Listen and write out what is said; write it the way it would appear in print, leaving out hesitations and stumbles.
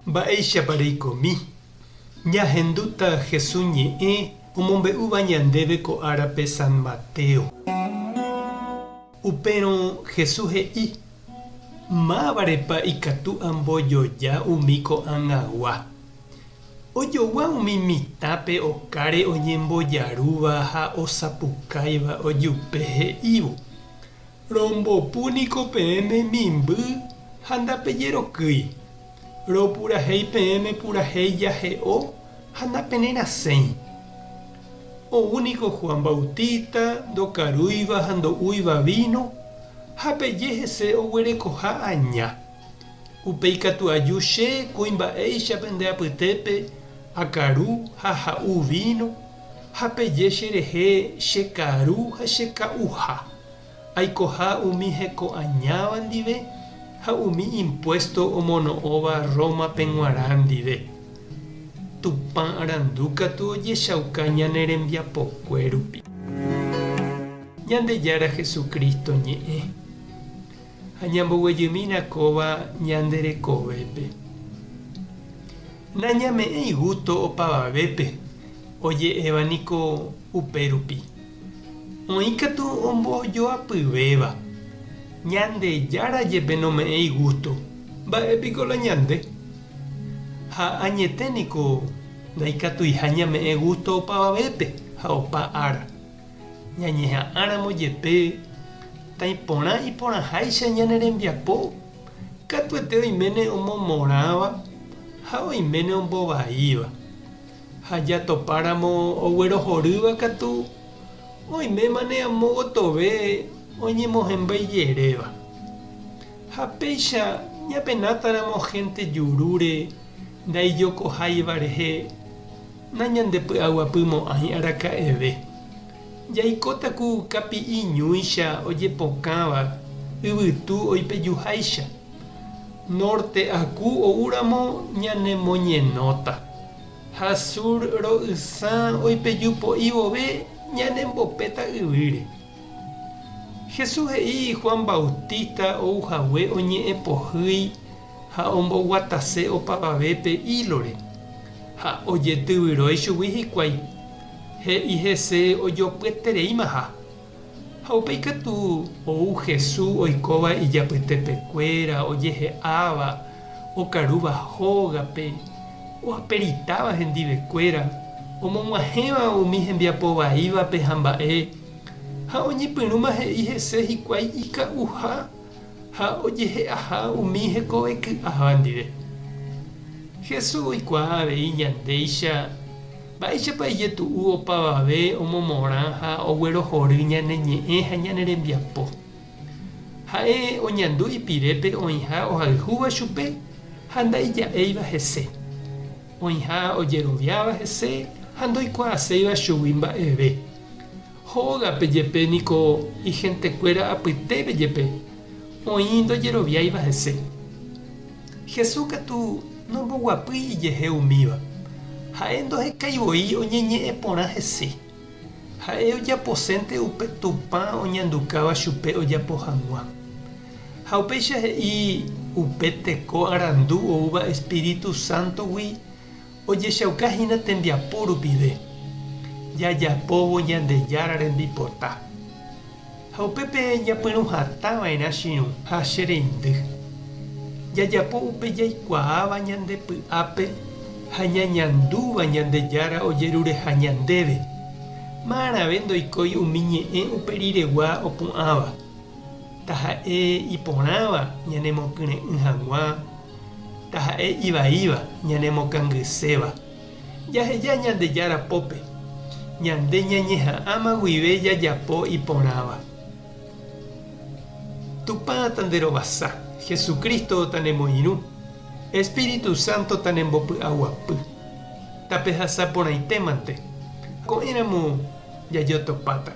Mba'éichapa reikomi? Ñahendúta Jesús ñe'ẽ omombe'úva ñandéve ko árape San Mateo. Upérõ Jesús he'i, Mávarepa ikatu ambojoja umi ko'ag̃agua? Ojogua umi mitãpe okáre oñembojarúva ha osapukáiva ojupe he'ívo, Rombopu niko peẽme mimby ha ndapejerokýi. Ropurahéi peẽme purahéi jahe'o ha napenerasẽi. Ou niko Juan Bautista ndokarúiva ha ndo'úiva víno ha peje hese oguerekoha aña. Upéi katu aju che kuimba'éicha pende apytépe akaru ha ha'u víno ha peje cherehe che karu ha che ka'uha. Aikoha umi heko añáva ndive ha umi impuésto omono'õva Rómape g̃uarã ndive. Tupã arandu katu ojechauka ñane rembiapokue rupi. Ñandejára Jesucristo ñe'ẽ. Ha ñamboguejymína kóva ñande rekovépe. Nañame'ẽi gústo opavavépe oje'éva niko upe rupi. Oĩ katu ombojoapyvéva. Ñandejára jepe nome'ẽi gústo, mba'e piko la ñande? Ha añete niko ndaikatuiha ñame'ẽ gústo opavavépe ha opa ára. Ñañeha'ãramo jepe taiporã iporãháicha ñane rembiapo, katuete oiméne omomorãva ha oiméne ombovaíva. Ha jatopáramo oguerohorýva katu, oimémane amo gotove oñemohemba ijeréva. Ha péicha ñapenátaramo hénte jurúre ndaijokoháiva rehe, nañandepy'aguapymo'ãi araka'eve. Jaikóta ku kapi'i ñúicha ojepokãva yvytu oipejuháicha. Nórte aku oúramo ñanemoñenóta, ha sur ro'ysã oipeju po'i vove ñanembopéta yvýre. Jesús he'i Juan Bautista ou hague oñe'ẽ pohýi ha omboguatase opavavépe ílore, ha ojetyvyrói chugui hikuái, he'i hese ojopyetereímaha. Ha upéi katu ou Jesús oikóva ijapytepekuéra, ojehe'áva, okarúva hógape, oaperitáva hendivekuéra, omog̃uahẽva umi hembiapo vaívape ha mba'e, ha oñepyrũma he'i hese hikuái ika'uha ha ojehe'aha umi hekove ky'áva ndive. Jesús oikuaa avei ñandéicha Mba'éichapa ijetu'u opavave omomorã ha oguerohory ñane ñe'ẽ ha ñane rembiapo? Ha'e oñandu ipirépe oĩha ohayhúva chupe ha ndaija'éiva hese, oĩha ojeroviáva hese ha ndoikuaaséiva chugui mba'eve. Hógape jepe niko ihentekuéra apytépe jepe oĩ ndojeroviáiva hese. Jesús katu nomboguapýi ijehe umíva. Ha'e ndohekái voi oñeñe'ẽ porã hese. Ha'e ojaposénte upe Tupã oñandukáva chupe ojapo hag̃ua. Ha upéicha he'i upe teko arandu oúva Espíritu Sántogui ojechauka hína tembiapo rupive, jajapóvo Ñandejára rembipota. Ha upépe ñapyrũ hatã va'erã che irũ ha che reindy. Jajapo upe jaikuaáva ñande py'ápe ha ñañandúva Ñandejára ojerureha ñandéve. Marãve ndoikói umi ñe'ẽ upe riregua opu'ãva, taha'e iporãva ñanemokyre'ỹ hag̃ua, taha'e ivaíva ñanemokangyséva. Jaheja Ñandejára pópe, ñande ñañeha'ãma guive jajapo iporãva. Tupã tanderovasa, Jesucristo tanemoirũ, Espíritu Santo tanembopy'aguapy. Tapehasa porãitémante, ko'ẽramo jajotopáta.